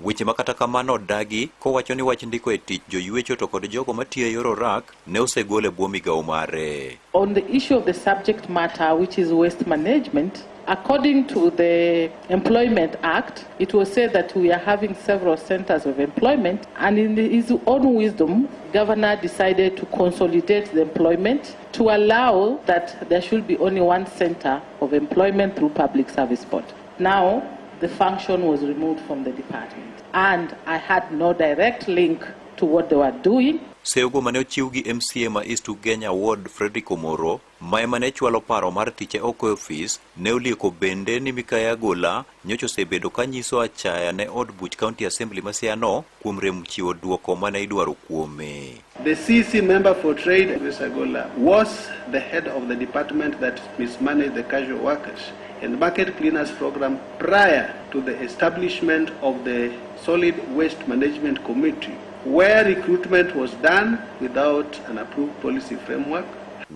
Weche makata kamano dagi kowacho ni wach ndiko e tich joywecho to kod jogo matiyo e yor orak ne osegole bwo migawo mare. On the issue of the subject matter, which is waste management, according to the Employment Act, it was said that we are having several centers of employment, and in his own wisdom, Governor decided to consolidate the employment to allow that there should be only one center of employment through Public Service Board. Now, the function was removed from the department, and I had no direct link to what they were doing. Seugo mane ochiw gi MCA ma East Ugenya Ward Frederick Omoro, ma ema ne chwalo paro mar tiche oko e ofis, ne olieko bende ni Mikaya Gola nyocha osebedo ka nyiso achaya ne od buch County Assembly ma Siano kuom rem chiwo duoko mane idwaro kuome. The CC member for trade, Mr. Gola, was the head of the department that mismanaged the casual workers and market cleaners program prior to the establishment of the Solid Waste Management Committee, where recruitment was done without an approved policy framework.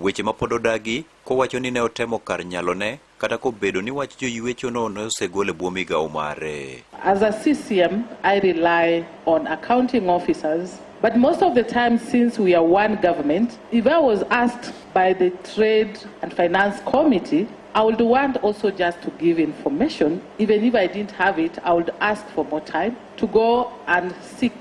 Weche mapodo dagi kowacho ni ne otemo kar nyalone kata kobedo ni wach joywecho no ne osegole bwo migawo mare. As a CCM, I rely on accounting officers, but most of the time, since we are one government, if I was asked by the Trade and Finance Committee, I would want also just to give information. Even if I didn't have it, I would ask for more time to go and seek